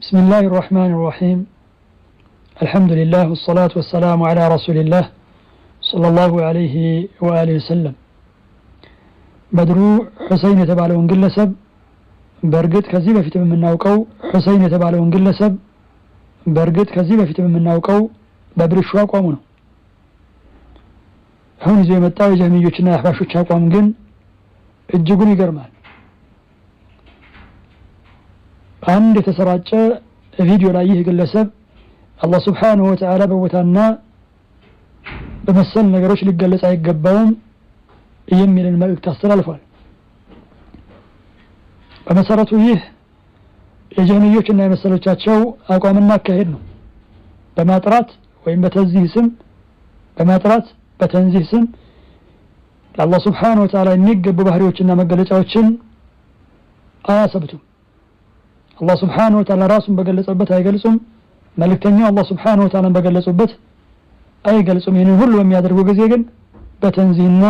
بسم الله الرحمن الرحيم. الحمد لله والصلاة والسلام على رسول الله صلى الله عليه وآله وسلم። በድሩ ሁሰይን የተባለውን ግለሰብ በእርግጥ ከዚህ በፊት የምናውቀው ሁሰይን የተባለውን ግለሰብ በእርግጥ ከዚህ በፊት የምናውቀው በብልሹ አቋሙ ነው። አሁን ይዞ የመጣው የጀህሚዮችና የአህባሾች አቋም ግን እጅጉን ይገርማል። አንድ የተሰራጨ ቪዲዮ ላይ ይህ ግለሰብ አላህ ስብሓንሁ ወተዓላ በቦታና በመሰል ነገሮች ሊገለጽ አይገባውም የሚልን መልእክት አስተላልፏል። በመሰረቱ ይህ የጀህሚዮች እና የመሰሎቻቸው አቋምና አካሄድ ነው። በማጥራት ወይም በተንዚህ ስም በማጥራት በተንዚህ ስም ለአላህ ስብሓንሁ ወተዓላ የሚገቡ ባህሪዎችና መገለጫዎችን አያሰብቱም። አላህ ስብሓንሁ ወተዓላ ራሱን በገለጸበት አይገልጹም። መልእክተኛው አላህ ስብሓንሁ ወተዓላን በገለጹበት አይገልጹም። ይህንን ሁሉ በሚያደርጉ ጊዜ ግን በተንዚህና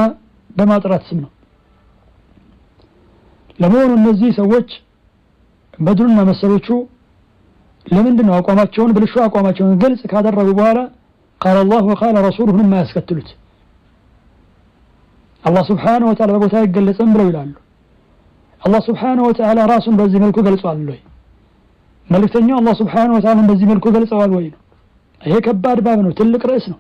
በማጥራት ስም ነው። ለመሆኑ እነዚህ ሰዎች በድሩና መሰሎቹ ለምንድን ነው አቋማቸውን ብልሹ አቋማቸውን ግልጽ ካደረጉ በኋላ ቃለ አላህ ወቃለ ረሱሉሁን የማያስከትሉት? አላህ ስብሓነሁ ወተዓላ በቦታ አይገለጽም ብለው ይላሉ። አላህ ስብሓነሁ ወተዓላ ራሱን በዚህ መልኩ ገልጿል ወይ? መልእክተኛው አላህ ስብሓነሁ ወተዓላን በዚህ መልኩ ገልጸዋል ወይ ነው? ይሄ ከባድ ባብ ነው፣ ትልቅ ርዕስ ነው።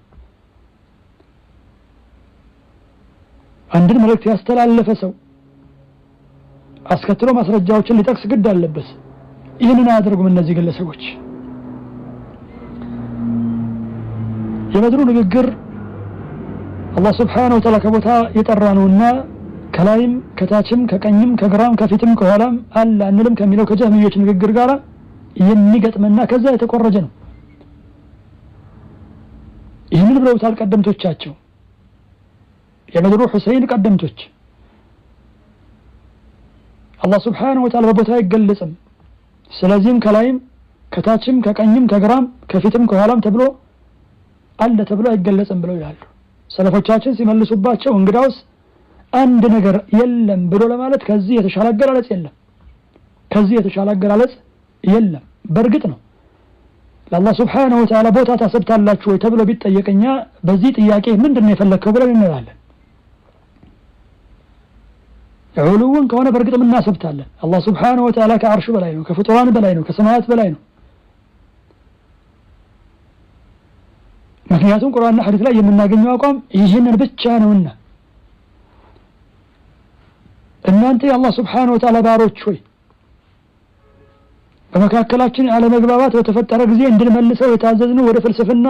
አንድን መልእክት ያስተላለፈ ሰው አስከትሎ ማስረጃዎችን ሊጠቅስ ግድ አለበት። ይህንን አያደርጉም እነዚህ ግለሰቦች። የበድሩ ንግግር አላህ ስብሓነሁ ወተዓላ ከቦታ የጠራ ነውና ከላይም ከታችም ከቀኝም ከግራም ከፊትም ከኋላም አለ አንልም ከሚለው ከጀህሚዮች ንግግር ጋር የሚገጥምና ከዛ የተቆረጀ ነው። ይህንን ብለውታል ቀደምቶቻቸው፣ የበድሩ ሁሰይን ቀደምቶች። አላህ ስብሓነሁ ወተዓላ በቦታ አይገለጽም። ስለዚህም ከላይም ከታችም ከቀኝም ከግራም ከፊትም ከኋላም ተብሎ አለ ተብሎ አይገለጽም ብለው ይላሉ። ሰለፎቻችን ሲመልሱባቸው እንግዳውስ አንድ ነገር የለም ብሎ ለማለት ከዚህ የተሻለ አገላለጽ የለም። ከዚህ የተሻለ አገላለጽ የለም። በእርግጥ ነው ለአላህ ስብሓነሁ ወተዓላ ቦታ ታሰብታላችሁ ወይ ተብሎ ቢጠየቅኛ በዚህ ጥያቄ ምንድን ነው የፈለግከው ብለን እንላለን። ዑሉውን ከሆነ በእርግጥም እናሰብታለን። አላህ ስብሓነሁ ወተዓላ ከአርሹ በላይ ነው፣ ከፍጡራን በላይ ነው፣ ከሰማያት በላይ ነው። ምክንያቱም ቁርአንና ሐዲስ ላይ የምናገኘው አቋም ይህንን ብቻ ነውና እናንተ የአላህ ስብሓነሁ ወተዓላ ባሮች ሆይ በመካከላችን አለመግባባት በተፈጠረ ጊዜ እንድንመልሰው የታዘዝነው ወደ ፍልስፍና